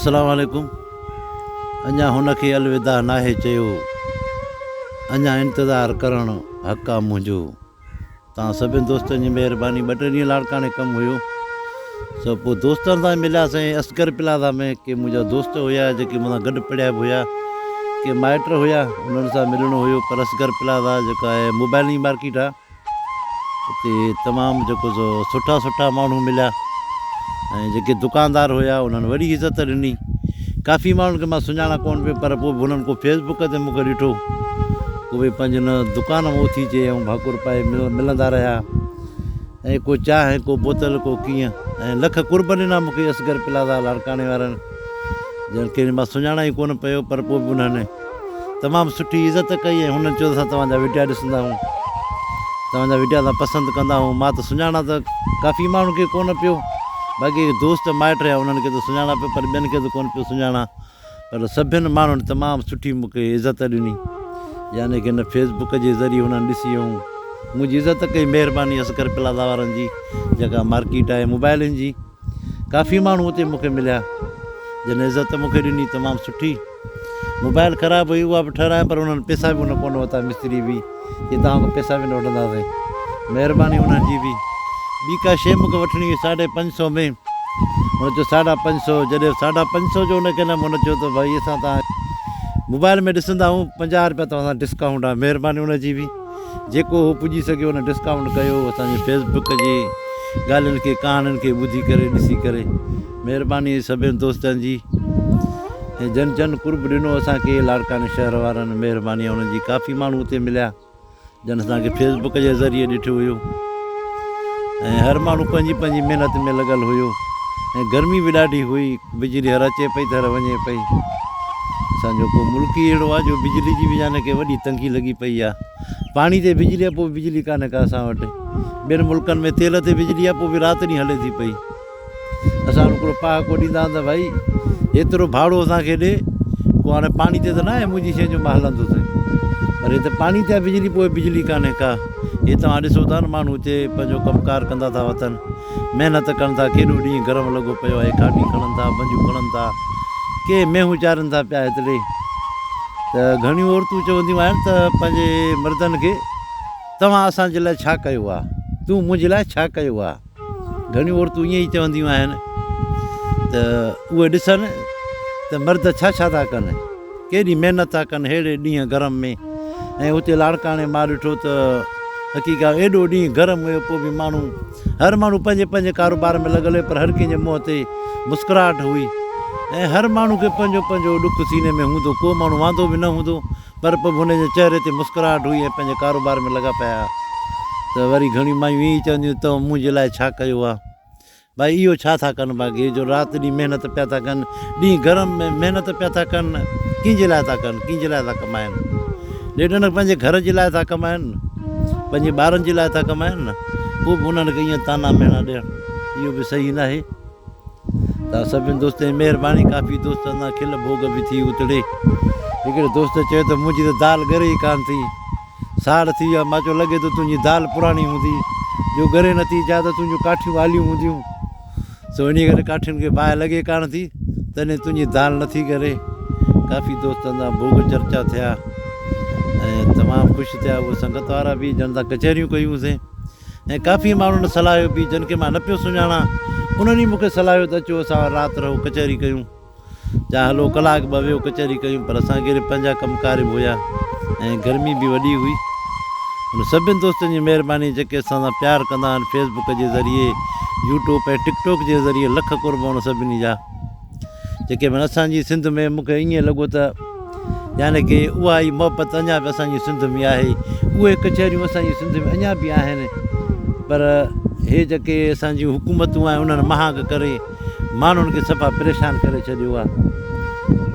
السلام عليڪم اڃا هن کي الوداع ناهي چيو اڃا انتظار ڪرڻ حق آ منهنجو توهان سڀن دوستن جي مهرباني ٻه ٽي ڏينهن لاڙڪاڻي ڪم هيو سو پوء دوستن سان ملياسين اصغر پلازا ۾ ڪي منهنجا دوست هيا جيڪي مون سان گڏ پڙهيا به هيا ڪي مائٽ هيا انهن سان ملڻو هيو پر اصغر پلازا جيڪو آهي موبائل جي مارڪيٽ آ اتي تمام جيڪو سو سٺا سٺا ماڻهو مليا ۽ جيڪي دڪاندار هيا انهن وڏي عزت ڏني ڪافي ماڻهن کي مان سڃاڻان ڪونه پيو پر پوء به هنن ڪو فيس بڪ تي مونکي ڏٺو اهي پنهنجي ان دڪان مان اٿي چي ۽ ڀاڪر پائي ملندا رهيا ۽ ڪو چانهه ڪو بوتل ڪو ڪيئن ۽ لک قرب ڏنا مونکي اصغر پلازا لاڙڪاڻي وارن جن کي مان سڃاڻان ئي ڪونه پيو پر پوء به انهن تمام سٺي عزت ڪئي ۽ هنن چيو ته اسان توهان جا وڊيا ڏسندا آهيون توهان جا وڊيا اسان پسند ڪندا آهيون مان ته سڃاڻان ته ڪافي ماڻهن کي ڪونه پيو باقي دوست مائٽ رهيا انهن کي ته سڃاڻان پيو پر ٻين کي ته ڪونه پيو سڃاڻان پر سڀن ماڻهن تمام سٺي مون کي عزت ڏني يعني ڪه هن فيس بڪ جي ذريعي هنن ڏسي ۽ منهنجي عزت ڪئي مهرباني اصغر پلازا وارن جي جيڪا مارڪيٽ آهي موبائلن جي ڪافي ماڻهو اتي مون کي مليا جن عزت مون کي ڏني تمام سٺي موبائل خراب هئي اها به ٺهرايم پر انهن پيسا به ان ڪونه ورتا مستري به چي توهان کان پيسا به نه وٺنداسين مهرباني انهن جي به ٻي ڪا شيء مون کي وٺڻي هئي ساڍي پنج سو ۾ هن چيو ساڍا پنج سو جڏهن ساڍا پنج سو جو ان کي نه هن چيو ته ڀائي اسان توهان موبائل ۾ ڏسندا آهيون پنجاهه روپيا توهان سان ڊسڪائونٽ آهي مهرباني ان جي به جيڪو هو پڄي سگهيو ان ڊسڪائونٽ ڪيو اسان جي فيس بڪ جي ڳالهين کي ڪهاڻين کي ٻڌي ڪري ڏسي ڪري مهرباني سڀن دوستن جي ۽ جن جن قرب ڏنو اسان کي لاڙڪاڻي شهر وارن مهرباني انهن جي ڪافي ماڻهو اتي مليا جن اسان کي فيس بڪ جي ذريعي ڏٺو هيو ۽ هر ماڻهو پنهنجي پنهنجي محنت ۾ لڳل هيو ۽ گرمي به ڏاڍي هئي بجلي هر اچي پئي ته هر وڃي پئي اسان جو ڪو ملڪ ئي اهڙو آهي جو بجلي جي به يعني ڪي وڏي تنگي لڳي پئي آهي پاڻي تي بجلي آهي پوء به بجلي ڪانهي ڪا اسان وٽ ٻين ملڪن ۾ تيل تي بجلي آهي پوء به رات ڏينهن هلي ٿي پئي اسان وٽ هڪڙو پهاڪو ڏيندا آهن ته ڀائي ايترو ڀاڙو اسان کي ڏي پوء هاڻي پاڻي تي ته ناهي منهنجي شيء جو مان هلندس پر هي ته پاڻي تي آهي بجلي پوء بجلي ڪانهي ڪا هي توهان ڏسو ٿا نه ماڻهو هتي پنهنجو ڪم ڪار ڪندا ٿا وتن محنت ڪن ٿا ڪيڏو ڏينهن گرم لڳو پيو آهي کاٽي کڻن ٿا بنجون کڻن ٿا ڪي مينهون چارين ٿا پيا هتڙي ته گهڻيون عورتون چونديون آهن ته پنهنجي مردن کي توهان اسان جي لاء ڇا ڪيو آهي تون منهنجي لاء ڇا ڪيو آهي گهڻيون عورتون ائين ئي چونديون آهن ته اهي ڏسن ته مرد ڇا ڇا ٿا ڪن، ڪيڏي محنت ٿا ڪن ههڙي ڏينهن گرم ۾ ۽ اتي لاڙڪاڻي مان ڏٺو ته حقيقت ايڏو ڏينهن گرم هيو پوء به ماڻهو هر ماڻهو پنهنجي پنهنجي ڪاروبار ۾ لڳل هيو پر هر ڪنهن جي منهن تي مسڪراهٽ هئي ۽ هر ماڻهو کي پنهنجو پنهنجو ڏک سيني ۾ هوندو ڪو ماڻهو واندو به نه هوندو پر پوء به هن جي چهري تي مسڪراهٽ هئي ۽ پنهنجي ڪاروبار ۾ لڳا پيا ها ته وري گهڻيون مايون ائين ئي چونديون تو منهنجي لاء ڇا ڪيو آ؟ ڀائي اهو ڇا ٿا ڪن باقي جو رات ڏينهن محنت پيا ٿا ڪن ڏينهن گرم ۾ محنت پيا ٿا ڪن ڪنهن جي لاء ٿا ڪن ڪنهن جي لاء ٿا ڪمائن نيٺ هن پنهنجي گهر جي لاء ٿا ڪمائن پنهنجي ٻارن جي لاء ٿا ڪمائن نه پوء به انهن کي ائين طعنا مهڻا ڏيڻ اهو به صحيح ناهي. توهان سڀني دوستن جي مهرباني ڪافي دوستن سان کل ڀوڳ به ٿي اتڙي هڪڙي دوست چيو ته منهنجي ته دال ڳري ئي ڪانه ٿي ساڙ ٿي ويو مان چيو لڳي ٿو تنهنجي دال پراڻي هوندي جو ڳري نه ٿي جا ته تنهنجون ڪاٺيون آليون هونديون سو انهي ڪري ڪاٺين کي باهه لڳي ڪانه ٿي تڏهن تنهنجي دال نه ٿي ڳري ڪافي دوستن سان ڀوڳ چرچا ٿيا ۽ تمام خوش ٿيا اهي سنگت وارا به جن سان ڪچهريون ڪيون سين ۽ ڪافي ماڻهن صلاحيو به جن کي مان نه پيو سڃاڻان انهن ئي مون کي صلاحيو ته اچو اسان وٽ رات رهو ڪچهري ڪيون جا هلو ڪلاڪ ٻه ويهو ڪچهري ڪيون پر اسان کي پنهنجا ڪم ڪار به هيا ۽ گرمي به وڏي هئي ان سڀن دوستن جي مهرباني جيڪي اسان سان پيار ڪندا آهن فيس بڪ جي ذريعي يوٽيوب ۽ ٽڪ ٽاڪ جي ذريعي لک قرب ان سڀني جا جيڪي به اسان جي سنڌ ۾ مون کي ائين لڳو ته يعني ڪي اها ئي محبت اڃا به اسان جي سنڌ ۾ آهي اهي ڪچهريون اسان جي سنڌ ۾ اڃا به آهن پر هي جيڪي اسان جون حڪومتون آهن انهن مهانگ ڪري ماڻهن کي صفا پريشان ڪري ڇڏيو آهي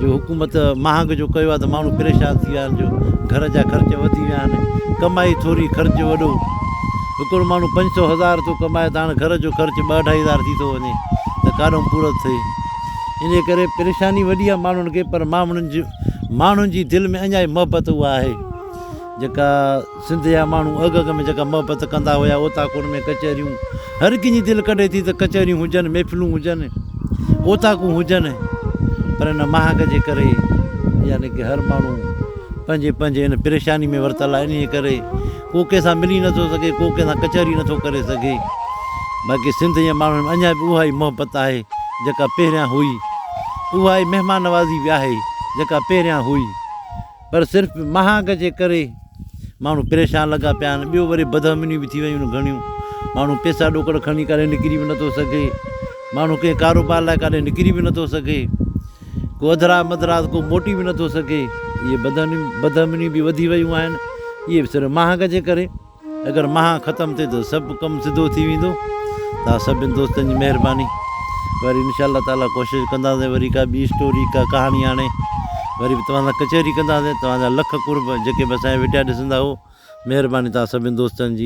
جو حڪومت مهانگ جو ڪيو آهي ته ماڻهو پريشان ٿي ويا آهن جو گهر جا خرچ وڌي ويا آهن ڪمائي ٿوري خرچ وڏو هڪڙو ماڻهو پنج سو هزار ٿو ڪمائي ته هاڻي گهر جو خرچ ٻه اڍائي هزار ٿي ٿو وڃي ته ڪاڏئون پورت ٿئي. انهيء ڪري پريشاني وڏي آهي ماڻهن کي پر ماڻهن جي ماڻهن جي دل ۾ اڃا به محبت اها آهي جيڪا سنڌ جا ماڻهو اڳ اڳ ۾ جيڪا محبت ڪندا هيا اوطاقن ۾ ڪچهريون هر ڪنهن جي دل ڪڍي ٿي ته ڪچهريون هجن محفلون هجن اوطاقون هجن پر ان مهانگ جي ڪري يعني ڪي هر ماڻهو پنهنجي پنهنجي ان پريشاني ۾ ورتل آهي انهي ڪري ڪو ڪنهن سان ملي نٿو سگهي ڪو ڪنهن سان ڪچهري نٿو ڪري سگهي باقي سنڌ جي ماڻهن ۾ اڃا به اها ئي محبت آهي جيڪا پهريان هئي اها ئي مهمان نوازي به آهي جيڪا پهريان هئي پر صرف مهانگ جي ڪري ماڻهو پريشان لڳا پيا آهن ٻيو وري بدامنيون به ٿي ويون آهن گهڻيون ماڻهو پيسا ڏوڪڙ کڻي ڪاڏي نڪري به نٿو سگهي ماڻهو ڪنهن ڪاروبار لاء ڪاڏي نڪري به نٿو سگهي ڪو اڌ رات مڌ رات ڪو موٽي به نٿو سگهي اهي بدامنيون به وڌي ويون آهن اهي به صرف مهانگ جي ڪري اگر مهانگ ختم ٿئي ته سڀ ڪم سڌو ٿي ويندو. توهان سڀني دوستن جي مهرباني. وري انشاء الله تعالي ڪوشش ڪنداسين وري ڪا ٻي اسٽوري ڪا ڪهاڻي آڻي وري به توهان سان ڪچهري ڪنداسين. توهان جا لک قرب جيڪي به اسان جا وڊيا ڏسندا هو مهرباني توهان سڀني دوستن جي.